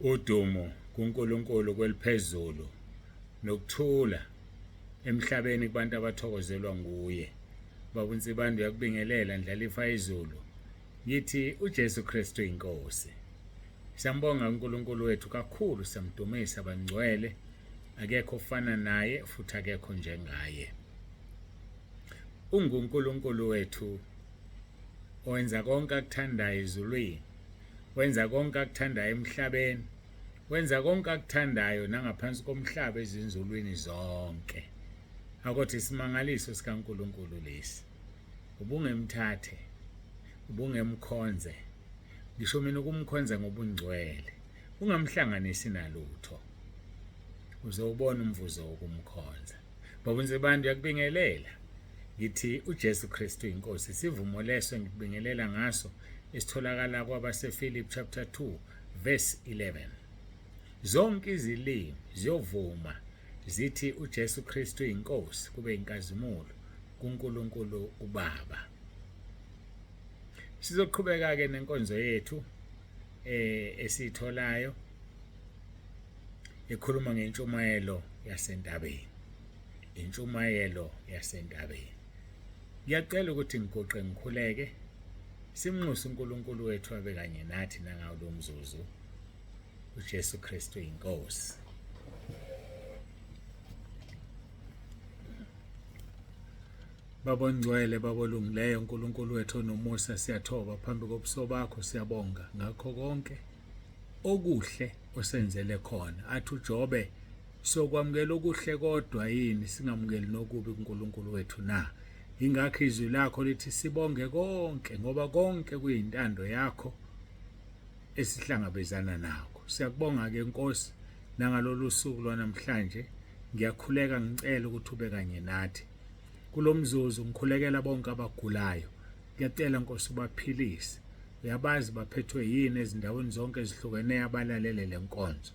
Udumo kuNkulunkulu kweliphezulu nokuthula emhlabeni kubantu abathokozelwa nguye. Baba uNsibande uyakubingelela ndlalifa izulu. Ngithi uJesu Kristu inkosi. Siyambonga uNkulunkulu wethu kakhulu, siyamdumisa bangcwele. Akekho ofana naye futhi akekho njengaye. UnguNkulunkulu wethu owenza konke akuthandayo ezulwini, wenza konke akuthandayo emhlabeni, wenza konke akuthandayo nangaphansi komhlaba ezinzulwini zonke. Akothi isimangaliso sikaNkulunkulu lesi. Ubungemthathe, ubungemkhonze, ngisho mina ukumkhonza ngobungcwele, ungamhlanganisi nalutho. Uzowubona umvuzo wokumkhonza. Baba uNsibande uyakubingelela. Ngithi uJesu Kristu inkosi. Isivumo leso ngikubingelela ngaso esitholakala kwabaseFilipi chapter 2 verse 11. Zonke izilimi ziyovuma zithi uJesu Kristu inkosi kube inkazimulo kuNkulunkulu uBaba. Sizoqhubeka ke nenkonzo yethu eh esiyitholayo ekhuluma ngentshumayelo yasentabeni, intshumayelo yasentabeni. Ngiyacela ukuthi ngiguqe ngikhuleke, simnxuse uNkulunkulu wethu abe kanye nathi nangawo lo mzuzu. UJesu Kristu inkosi. Baba ongcwele, Baba olungileyo, uNkulunkulu wethu onomusa, siyathoba phambi kobuso bakho, siyabonga ngakho konke okuhle osenzele khona. Athi uJobe, sokwamukela okuhle kodwa yini singamukeli nokubi kuNkulunkulu wethu na? Ingakho izwi lakho lithi sibonge konke ngoba konke kuyintando yakho esihlangabezana nakho. Siyakubonga-ke Nkosi nangalolu suku lwanamhlanje. Ngiyakhuleka ngicela ukuthi ube kanye nathi. Kulo mzuzu ngikhulekela bonke abagulayo. Ngiyacela Nkosi ubaphilise. Uyabazi baphethwe yini ezindaweni zonke ezihlukeneyo abalalele le nkonzo.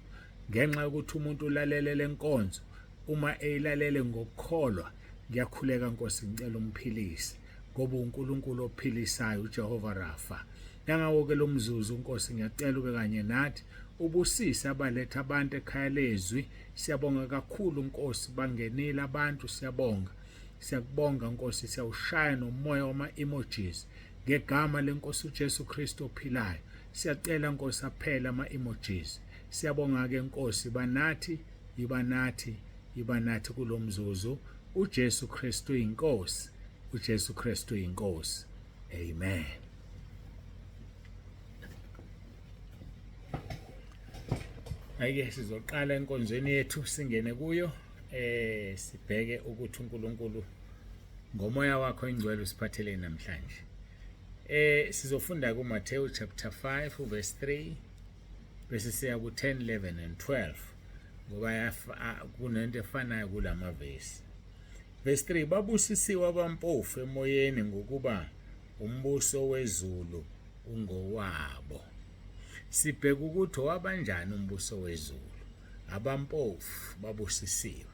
Ngenxa yokuthi umuntu ulalele le nkonzo, uma eyilalele ngokukholwa, ngiyakhuleka Nkosi ngicela umphilise ngoba uNkulunkulu ophilisayo uJehova Rafa. Nangawo-ke lo mzuzu Nkosi ngiyacela ube kanye nathi ubusise abaletha abantu ekhaya lezwi. Siyabonga kakhulu Nkosi, bangenile abantu siyabonga. Siyakubonga Nkosi, siyawushaya nomoya wama-emojis ngegama lenkosi uJesu Kristu ophilayo. Siyacela Nkosi aphele ama-emojis. Siyabonga-ke Nkosi, banathi, yiba nathi, yiba nathi kulo mzuzu. UJesu Kristu inkosi, uJesu Kristu inkosi. Amen. Ake sizoqala enkonzweni yethu singene kuyo eh sibheke ukuthi uNkulunkulu ngomoya wakho ingcwele usiphathele namhlanje. Eh sizofunda kuMathewu chapter 5 verse 3 bese siya ku 10 11 and 12 ngoba kunento efanayo kulamavesi. Verse 3 babusisiwe abampofu emoyeni ngokuba umbuso wezulu ungowabo. Sibheka ukuthi owabanjani umbuso wezulu. Abampofu babusisiwe.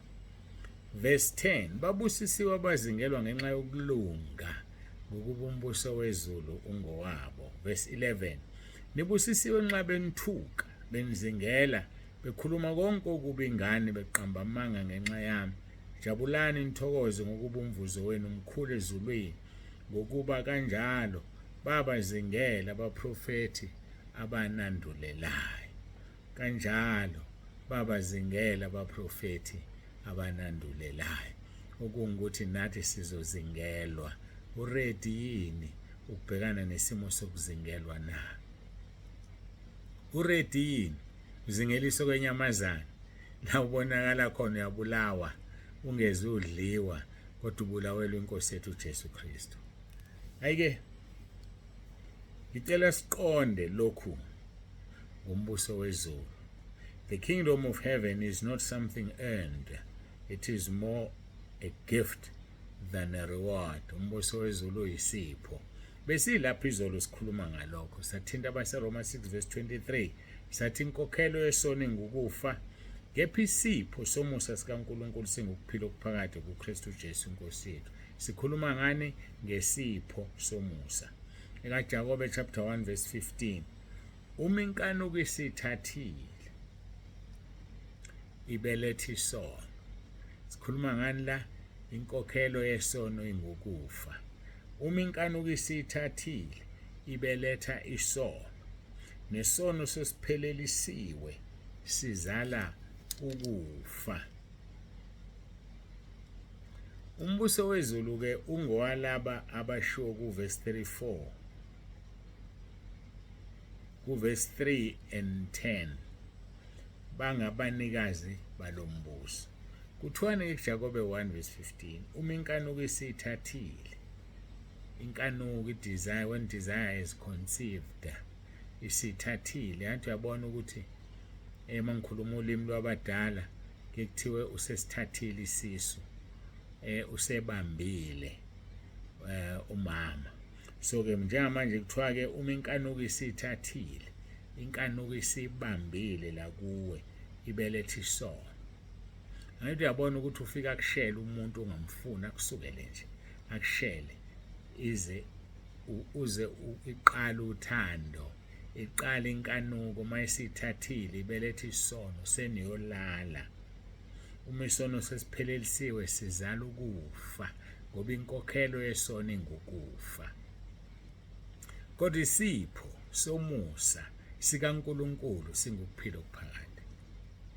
Verse 10 babusisiwe abazingelwa ngenxa yokulunga ngokuba umbuso wezulu ungowabo. Verse 11 nibusisiwe nxa benithuka benizingela bekhuluma konke okubi ngani beqamba amanga ngenxa yami. Jabulani nithokoze ngokuba umvuzo wenu mkhulu ezulwini ngokuba kanjalo babazingela abaprofethi abanandulelayo. Kanjalo babazingela abaprofethi abanandulelayo. Okungukuthi nathi sizozingelwa. Uredi yini ukubhekana nesimo sokuzingelwa na? Uredi yini? Uzingeliswe kwenyamazane la ubonakala khona uyabulawa ungeze udliwa kodwa ubulawelwa inkosi yethu uJesu Kristu. Ayike ngicela siqonde lokhu ngombuso wezulu. The kingdom of heaven is not something earned. It is more a gift than a reward. Umbuso wezulu uyisipho. Besilapha izolo sikhuluma ngalokho. Sathinta abaseRoma 6 verse 23. Sathi inkokhelo yesono ingukufa, kepha isipho somusa sikaNkulunkulu singukuphila okuphakade kuKristu Jesu inkosi yethu. Sikhuluma ngani? Ngesipho somusa. EkaJakobe chapter 1 verse 15. Uma inkanuko isithathile. ibeletha isono. Sikhuluma ngani la? Inkokhelo yesono ingukufa. Uma inkanuko isithathile ibeletha isono, nesono sesiphelelisiwe sizala ukufa. Umbuso wezulu ke ungowalaba abashiwo kuvesi 34 kuvesi 3 and 10 bangabanikazi balombuso. Kuthiwani kuJakobe 1 verse 15? Uma inkanuko isithathile, inkanuko, i-desire, when desire is conceived, isithathile. Yathi uyabona ukuthi uma ngikhuluma ulimi lwabadala ke kuthiwe usesithathile isisu, usebambile umama. So ke njengamanje kuthiwa ke uma inkanuko isithathile, inkanuko isibambile la kuwe, ibeletha isono. Angithi uyabona ukuthi ufika akushele umuntu ongamfuni, akusukele nje, akushele ize uze iqale uthando, iqale inkanuko. Uma isithathile ibeletha isono, seniyolala. Uma isono sesiphelelisiwe sizala ukufa, ngoba inkokhelo yesono ingukufa. Kodwa isipho somusa sikaNkulunkulu singukuphila okuphakade.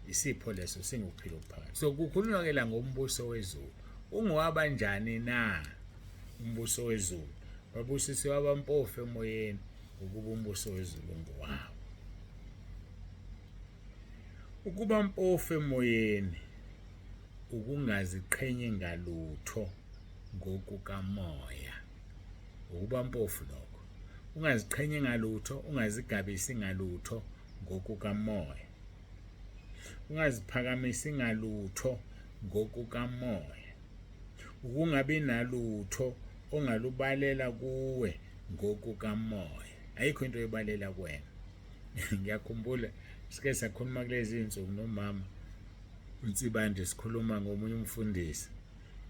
Isipho leso singukuphila okuphakade. So kukhulunywa ke la ngombuso wezulu. Ungowabanjani na umbuso wezulu? Babusisiwe abampofu emoyeni, ngokuba umbuso wezulu ungowabo. Ukuba mpofu emoyeni ukungaziqhenyi ngalutho ngokukamoya. Ukuba mpofu lokho, ungaziqhenyi ngalutho, ungazigabisi ngalutho ngokukamoya, ungaziphakamisi ngalutho ngokukamoya, ukungabi nalutho ongalubalela kuwe ngokukamoya. Ayikho into oyibalela kuwena. Ngiyakhumbula sike sakhuluma kulezi insuku nomama uNsibande, sikhuluma ngomunye umfundisi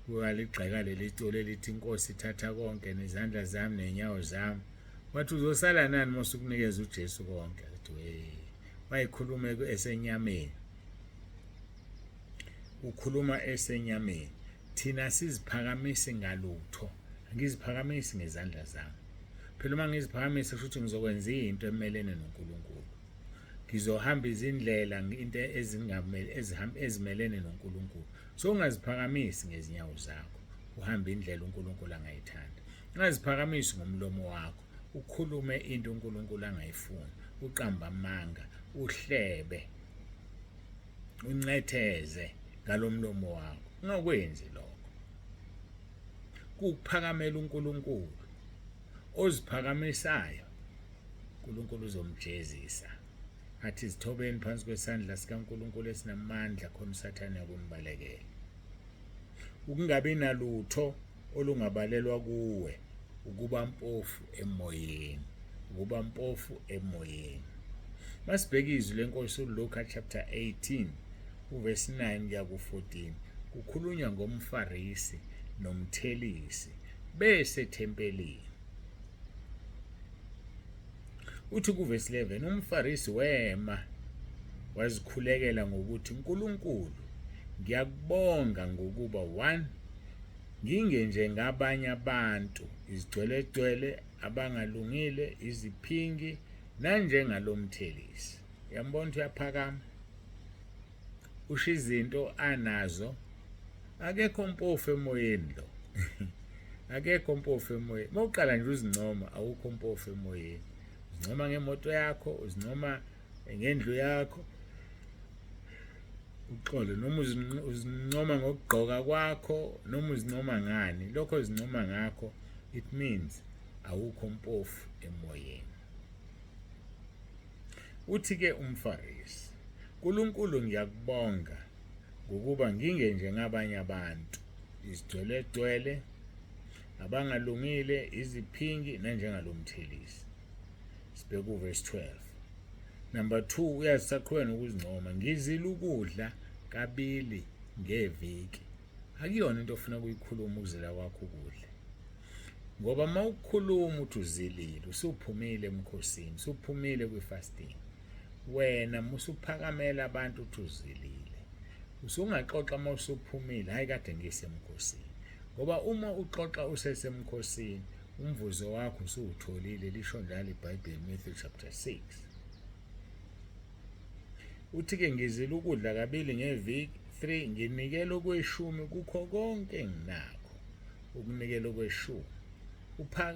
uyaligxeka leli culo elithi inkosi ithatha konke nezandla zami nenyawo zami. Wathi uzosala nani uma usukunikeza uJesu konke? Athi we, wayikhuluma esenyameni, ukhuluma esenyameni. Thina siziphakamisi ngalutho, angiziphakamisi ngezandla zami. Phela uma ngiziphakamisa kusho ukuthi ngizokwenza into emelene noNkulunkulu, ngizohamba izindlela into ezingamele ezimelene noNkulunkulu. So ungaziphakamisi ngezinyawo zakho, uhambe indlela uNkulunkulu angayithanda. Ungaziphakamisi ngomlomo wakho, ukhulume into uNkulunkulu angayifuni, uqamba amanga, uhlebe, uncetheze ngalomlomo wakho. Ungakwenzi lokho. Kukuphakamela uNkulunkulu. Oziphakamisayo uNkulunkulu uzomjezisa. Athi zithobeni phansi kwesandla sikaNkulunkulu esinamandla, khona uSathane yakunibalekela. Ukungabi nalutho olungabalelwa kuwe, ukuba mpofu emoyeni, ukuba mpofu emoyeni. Masibheke izwi lenkosi uLuka chapter 18 uverse 9 kuya ku-14. Kukhulunywa ngomFarisi nomthelisi besethempelini. Uthi kuvesi 11, umFarisi wema wazikhulekela ngokuthi, uNkulunkulu, ngiyakubonga ngokuba 1 ngingenje ngabanye abantu, izigcwelegcwele, abangalungile, iziphingi, nanjengalomthelisi. Uyambona ukuthi uyaphakama, usho izinto anazo. Akekho mpofu emoyeni lo. Akekho mpofu emoyeni. Uma uqala nje uzincoma, awukho mpofu emoyeni. Uzincoma ngemoto yakho, uzincoma ngendlu yakho, uxolo, noma uzincoma ngokugqoka kwakho, noma uzincoma ngani, lokho uzincoma ngakho, it means awukho mpofu emoyeni. Uthi ke umFarisi, uNkulunkulu ngiyakubonga ngokuba ngingenje ngabanye abantu, izigcwelegcwele, abangalungile, iziphingi, nanjengalomthelisi. Sibheke uverse 12. Number 2, uyasaqhubeka nokuzincoma, ngizila ukudla kabili ngeviki. Akuyona into ofuna ukuyikhuluma ukuzila kwakho ukudla, ngoba uma ukhuluma uthi uzilile, usuphumile emkhosini, usuphumile kwi-fasting. Wena musuphakamela abantu uthi uzilile. Usungaxoxa uma usuphumile, hhayi kade ngisemkhosini. Ngoba uma uxoxa usesemkhosini, umvuzo wakho usuwutholile, lisho njalo iBhayibheli, Matthew chapter 6. Uthi-ke ngizila ukudla kabili ngeviki, 3 nginikela okweshumi kukho konke enginakho. Ukunikela okweshumi.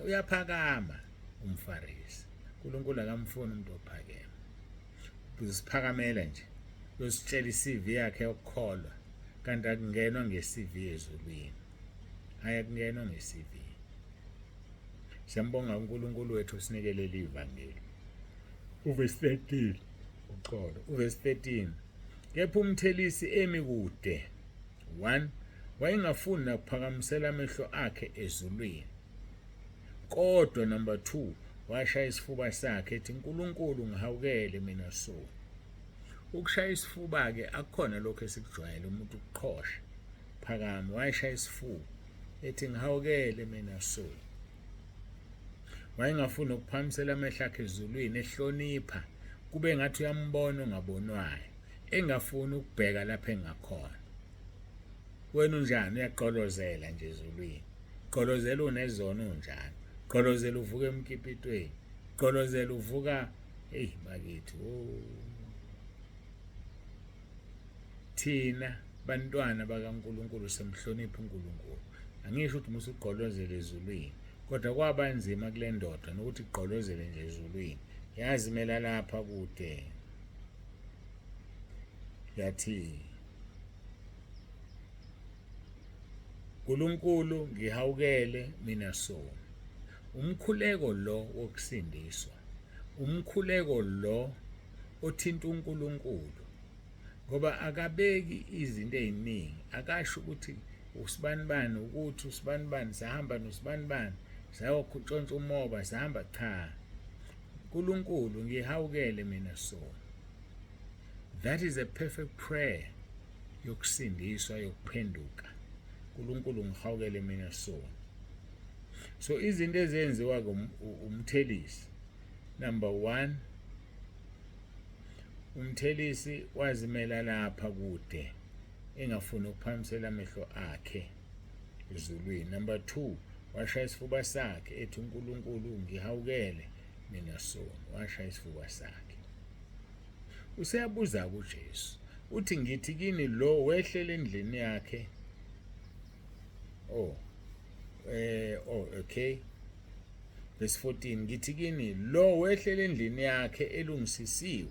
Uyaphakama umFarisi. uNkulunkulu akamfuni umuntu ophakeme. Uziphakamela nje. Uyositshela iCV yakhe yokukholwa kanti akungenwa ngeCV ezulwini. Hayi akungenwa ngeCV. Siyambonga uNkulunkulu wethu osinikelele ivangeli. Uvesi 13 uxolo, uvesi 13. Kepha umthelisi emi kude 1 wayengafuni nakuphakamisela amehlo akhe ezulwini. Kodwa number 2 washaya isifuba sakhe ethi uNkulunkulu ngihawukele mina so. Ukushaya isifuba ke akukhona lokho esikujwayele umuntu ukuqhosha. Phakama wayeshaya isifuba ethi ngihawukele mina so. Wayengafuni ukuphakamisela amehlo akhe ezulwini ehlonipha kube ngathi uyambona ongabonwayo engafuni ukubheka lapho engakhona. Wena unjani uyaqolozela nje ezulwini. Gqolozela unezono unjani. Gqolozela uvuka emkipitweni. Gqolozela uvuka hey bakithi oh. Thina bantwana bakaNkuluNkulu semhlonipha uNkulunkulu. Angisho ukuthi musa ugqolozele ezulwini, kodwa kwaba nzima kule ndoda nokuthi igqolozele nje ezulwini. Yazimela lapha kude. Yathi Nkulunkulu ngihawukele mina soni. Umkhuleko lo wokusindiswa, umkhuleko lo othinta uNkulunkulu ngoba akabeki izinto eziningi, akasho ukuthi usibanibani ukuthi usibanibani sahamba nosibanibani sayotshontsha umoba sahamba, cha. uNkulunkulu ngihawukele mina soni. That is a perfect prayer yokusindiswa yokuphenduka. uNkulunkulu ngihawukele mina soni. So izinto ezenziwa ke umthelisi, number 1 umthelisi wazimela lapha kude engafuni ukuphakamisela amehlo akhe ezulwini. Number 2 washaya isifuba sakhe ethi uNkulunkulu ngihawukele mina soni, washaya isifuba sakhe. Useyabuza kuJesu uthi ngithi kini lo wehlele endlini yakhe. Oh oh okay, verse 14 ngithi kini lo wehlele endlini yakhe elungisisiwe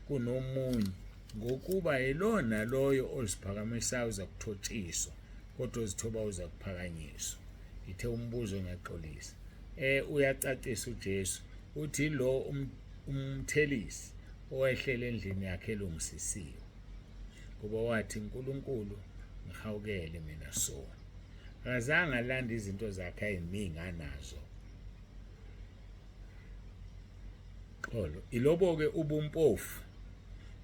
kunomunye, ngokuba yilona loyo oziphakamisayo uza kuthotshiswa, kodwa ozithoba uza kuphakanyiswa. Ngithe umbuzo ngiyaxolisa. Uyacacisa uJesu uthi lo umthelisi owehlele endlini yakhe elungisisiwe, ngoba wathi uNkulunkulu ngihawukele mina soni. Akazange alande izinto zakhe ayiningi anazo. Xolo ilobo-ke ubumpofu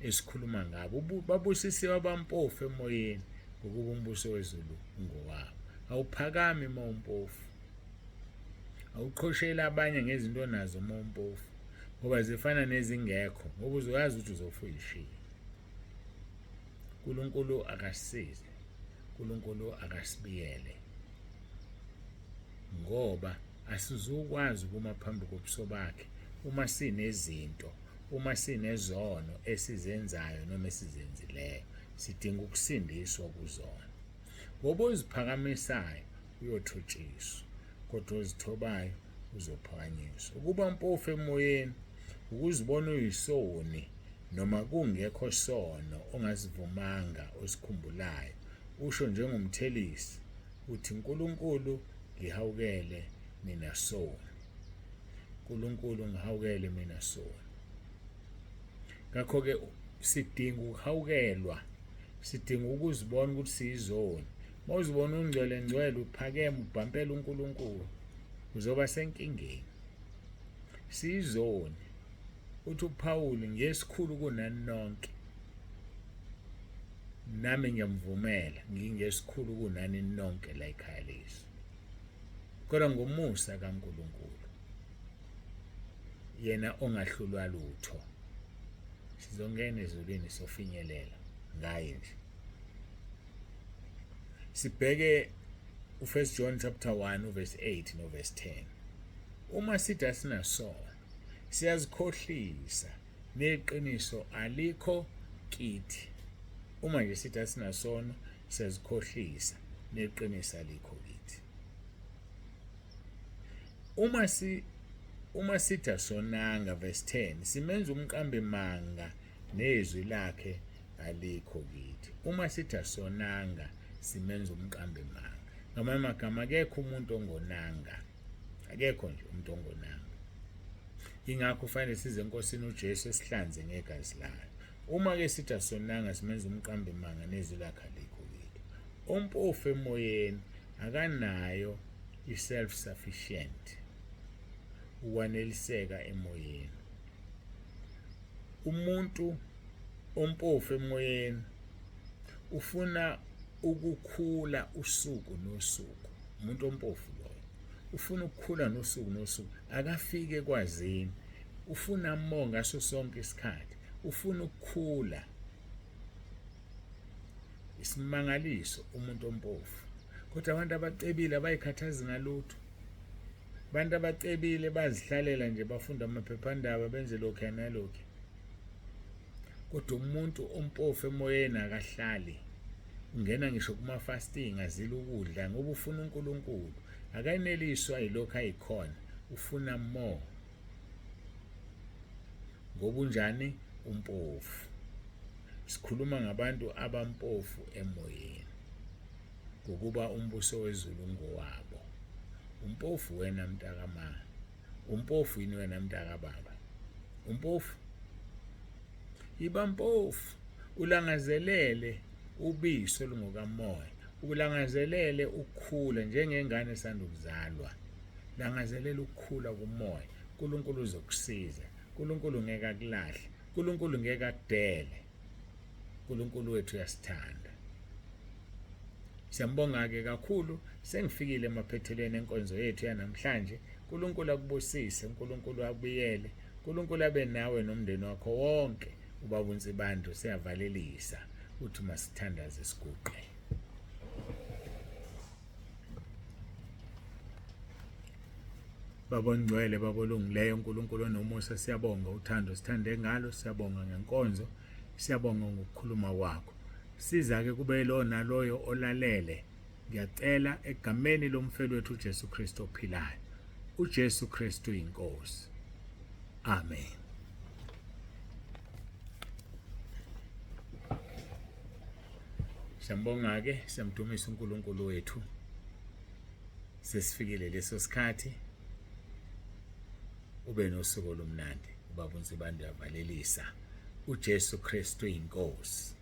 esikhuluma ngabo. Babusisiwe abampofu emoyeni, ngokuba umbuso wezulu ungowabo. Awuphakami uma umpofu, awuqhosheli abanye ngezinto onazo uma umpofu, ngoba zifana nezingekho, ngoba uzoyazi ukuthi uzofa uyishiye. uNkulunkulu akasisize, uNkulunkulu akasibiyele, ngoba asizukwazi ukuma phambi kobuso bakhe uma sinezinto, uma sinezono esizenzayo noma esizenzileyo. Sidinga ukusindiswa kuzona, ngoba oziphakamisayo uyothotshiswa, kodwa ozithobayo uzophakanyiswa. Ukuba mpofu emoyeni ukuzibona uyisoni noma kungekho sono ongasivumanga osikhumbulayo, usho njengomthelisi uthi uNkulunkulu ngihawukele mina soni, uNkulunkulu ngihawukele mina soni. Ngakho-ke sidinga ukuhawukelwa, sidinga ukuzibona ukuthi siyizoni. Uma uzibona ungcwele ngcwele uphakeme ubhampela uNkulunkulu, uzoba senkingeni. Siyizoni. Uthi uPawulu ngesikhulu kunani nonke, nami ngiyamvumela ngingesikhulu kunani nonke la ekhaya lezi, kodwa ngomusa kaNkulunkulu yena ongahlulwa lutho sizongena ezulwini sofinyelela ngaye nje. Sibheke u1 John chapter 1 uverse 8 noverse 10. Uma sithi asinasono, siyazikhohlisa neqiniso alikho kithi. Uma nje sithi asinasono, siyazikhohlisa neqiniso alikho kithi. Uma sithi asonanga, verse 10, simenza umqambi manga nezwi lakhe alikho kithi. Uma sithi asonanga, simenza umqambi manga. Ngamanye amagama, akekho umuntu ongonanga, akekho nje umuntu ongonanga. Ingakho kufanele size eNkosini uJesu esihlanze ngegazi layo. Uma ke sithi asonanga, simenza umqambi manga nezwi lakhe alikho kithi. Ompofu emoyeni akanayo i-self sufficient, ukwaneliseka emoyeni. Umuntu ompofu emoyeni ufuna ukukhula usuku nosuku. Umuntu ompofu loyo ufuna ukukhula nosuku nosuku, akafike ekwazini, ufuna more ngaso sonke isikhathi, ufuna ukukhula. Isimangaliso umuntu ompofu. Kodwa abantu abacebile abayikhathazi ngalutho. Abantu abacebile bazihlalela nje, bafunda amaphephandaba, benze lokhu nalokhu. Kodwa umuntu ompofu emoyeni akahlali, ungena ngisho kuma-fasting, azila ukudla ngoba ufuna uNkulunkulu. Akaneliswa yilokhu ayikhona, ufuna more. Ngoba unjani? Umpofu. Sikhuluma ngabantu abampofu emoyeni, ngokuba umbuso wezulu ngowabo. Umpofu wena mntakama, umpofu yini wena mntakababa? Umpofu, iba mpofu, ulangazelele ubisi olungokamoya, ulangazelele ukukhula njengengane esanda ukuzalwa. Langazelela ukukhula kumoya. uNkulunkulu uzokusiza. uNkulunkulu ngeke akulahle, uNkulunkulu ngeke akudele. uNkulunkulu wethu uyasithanda. Siyambonga-ke kakhulu. Sengifikile emaphethelweni enkonzo yethu yanamhlanje. uNkulunkulu akubusise, uNkulunkulu akubiyele, uNkulunkulu abe nawe nomndeni wakho wonke. Ubaba uNsibande siyavalelisa, uthi masithandaze siguqe. Baba ongcwele, Baba olungileyo, uNkulunkulu onomusa, siyabonga uthando sithande ngalo, siyabonga ngenkonzo, siyabonga ngokukhuluma kwakho. Siza-ke kube lo naloyo olalele. Ngiyacela egameni lomfeli wethu uJesu Kristu ophilayo. UJesu Kristu inkosi. Amen. Siyambonga-ke, siyamdumisa uNkulunkulu wethu. Sesifikile leso sikhathi. Ube nosuku olumnandi. Ubaba uNsibande uyavalelisa. uJesu Kristu inkosi.